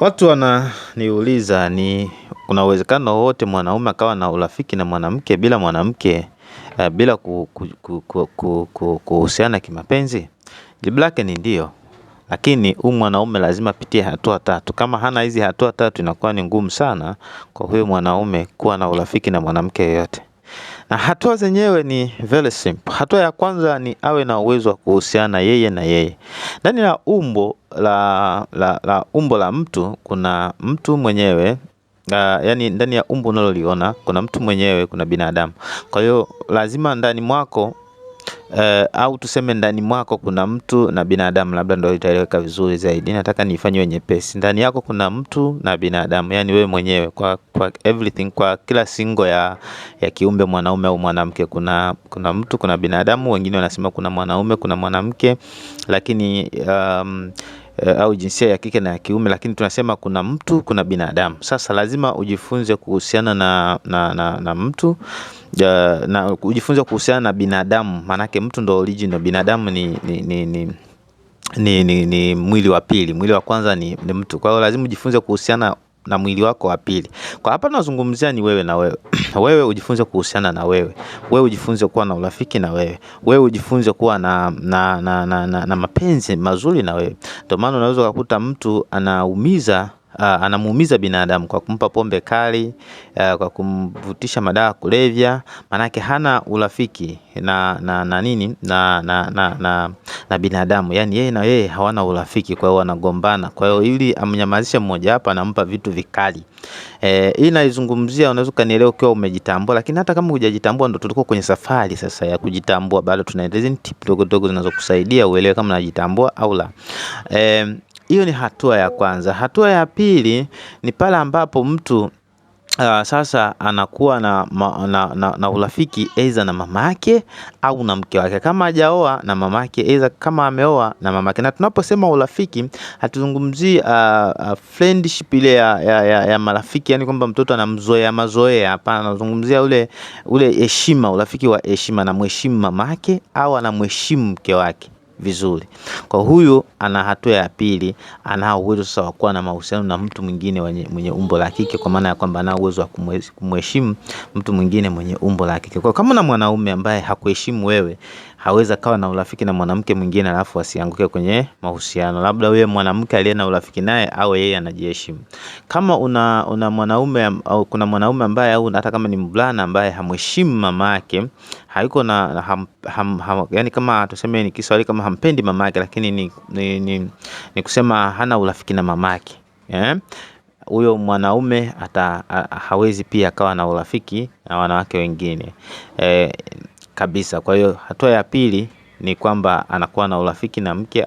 Watu wananiuliza ni kuna uwezekano wowote mwanaume akawa na urafiki na mwanamke bila mwanamke bila kuhusiana kimapenzi? Jibu lake ni ndio. Lakini huyu mwanaume lazima apitie hatua tatu. Kama hana hizi hatua tatu inakuwa ni ngumu sana kwa huyo mwanaume kuwa na urafiki na mwanamke yeyote. Na hatua zenyewe ni very simple. Hatua ya kwanza ni awe na uwezo wa kuhusiana yeye na yeye. Ndani ya umbo la umbo la mtu kuna mtu mwenyewe, yani ndani ya umbo unaloliona kuna mtu mwenyewe, kuna binadamu. Kwa hiyo lazima ndani mwako au tuseme ndani mwako kuna mtu na binadamu, labda ndio itaeleweka vizuri zaidi. Nataka nifanye nyepesi. Ndani yako kuna mtu na binadamu, yani wewe mwenyewe kwa everything, kwa kila singo ya kiumbe mwanaume au mwanamke kuna mtu, kuna binadamu. Wengine wanasema kuna mwanaume, kuna mwanamke, lakini au jinsia ya kike na ya kiume, lakini tunasema kuna mtu, kuna binadamu. Sasa lazima ujifunze kuhusiana na mtu na ujifunze kuhusiana na binadamu, manake mtu ndo original. Binadamu ni mwili wa pili. Mwili wa kwanza ni mtu. Kwa hiyo lazima ujifunze kuhusiana na mwili wako wa pili. Kwa hapa tunazungumzia ni wewe na wewe. Wewe ujifunze kuhusiana na wewe. Wewe ujifunze kuwa na urafiki na wewe. Wewe ujifunze kuwa na mapenzi mazuri na wewe. Ndio maana unaweza kukuta mtu anaumiza anamuumiza binadamu kwa kumpa pombe kali, kwa kumvutisha madawa kulevya, manake hana urafiki na nini na binadamu. Yani yeye na yeye hawana urafiki, kwa hiyo wanagombana. Kwa hiyo ili amnyamazishe mmoja hapa anampa vitu vikali. Hii naizungumzia, unaweza kunielewa ukiwa umejitambua, lakini hata kama hujajitambua ndo tulikuwa kwenye safari sasa ya kujitambua. Bado tunaendeleza tip ndogo ndogo zinazokusaidia uelewe kama unajitambua au la. Hiyo ni hatua ya kwanza. Hatua ya pili ni pale ambapo mtu sasa anakuwa na urafiki aidha na mamake au na mke wake. Kama hajaoa na mamake, aidha kama ameoa na mamake. Na tunaposema urafiki hatuzungumzii friendship ile ya marafiki, yani kwamba mtoto anamzoea mazoea. Hapana, anazungumzia ule heshima, urafiki wa heshima. Anamheshimu mamake au anamheshimu mke wake vizuri. Kwa huyu ana hatua ya pili, ana uwezo sasa wa kuwa na mahusiano na mtu mwingine mwenye umbo la kike, kwa maana ya kwamba ana uwezo wa kumheshimu mtu mwingine mwenye umbo la kike. Kwa kama na mwanaume ambaye hakuheshimu wewe, hawezi kawa na urafiki na mwanamke mwingine alafu asianguke kwenye mahusiano. Labda wewe mwanamke aliye na urafiki naye au yeye anajiheshimu. Kama una mwanaume au kuna mwanaume ambaye au hata kama ni mvulana ambaye hamheshimu mamake, hayuko na yani kama tuseme ni Kiswahili kama hampendi mamake, lakini ni kusema hana urafiki na mamake. Huyo mwanaume hawezi pia akawa na urafiki na wanawake wengine kabisa. Kwa hiyo hatua ya pili ni kwamba anakuwa na urafiki na mke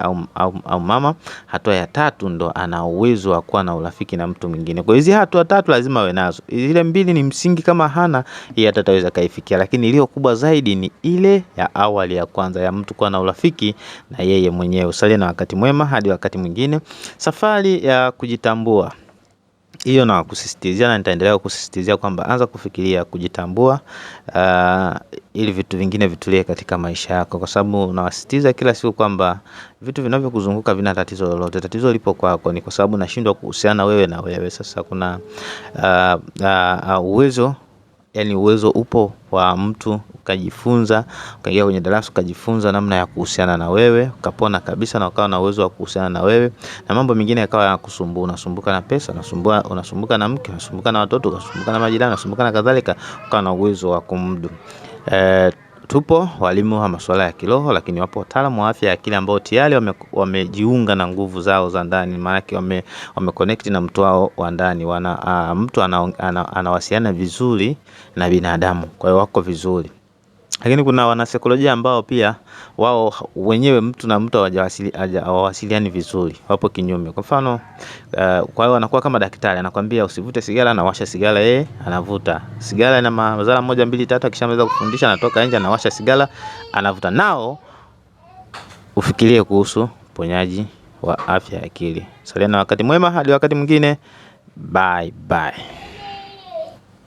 au mama. Hatua ya tatu ndo ana uwezo wa kuwa na urafiki na mtu mwingine. Kwa hizi hatua tatu lazima awe nazo. Zile mbili ni msingi, kama hana yeye hataweza kaifikia. Lakini iliyo kubwa zaidi ni ile ya awali ya kwanza ya mtu kuwa na urafiki na yeye mwenyewe. Usalie na wakati mwema hadi wakati mwingine. Safari ya kujitambua hiyo na kusisitizia, na nitaendelea kusisitizia kwamba anza kufikiria kujitambua, ili vitu vingine vitulie katika maisha yako, kwa sababu nawasisitiza kila siku kwamba vitu vinavyokuzunguka vina tatizo lolote. Tatizo lipo kwako, ni kwa sababu unashindwa kuhusiana wewe na wewe. Sasa kuna uwezo, yani uwezo upo wa mtu ukajifunza, ukaingia kwenye darasa ukajifunza namna ya kuhusiana na wewe, ukapona kabisa na ukawa na uwezo wa kuhusiana na wewe, na mambo mengine yakawa yanakusumbua. Unasumbuka na pesa, unasumbuka na mke, unasumbuka na watoto, unasumbuka na majirani, unasumbuka na kadhalika, ukawa na uwezo wa kumudu. Tupo walimu wa masuala ya kiroho, lakini wapo wataalamu wa afya ya akili ambao tayari wamejiunga na nguvu zao za ndani, maana yake wameconnect na mtu wao wa ndani. Mtu anawasiliana vizuri na binadamu, kwa hiyo wako vizuri. Lakini kuna wanasaikolojia ambao pia wao wenyewe mtu na mtu hawasiliani vizuri, wapo kinyume. Kwa mfano, kwa hiyo anakuwa kama daktari, anakuambia usivute sigara, anawasha sigara, yeye anavuta. Sigara ina madhara 1 2 3, akishamaliza kufundisha anatoka nje anawasha sigara, anavuta. Nao ufikirie kuhusu uponyaji wa afya ya akili. Salia na wakati mwema hadi wakati mwingine. Bye bye.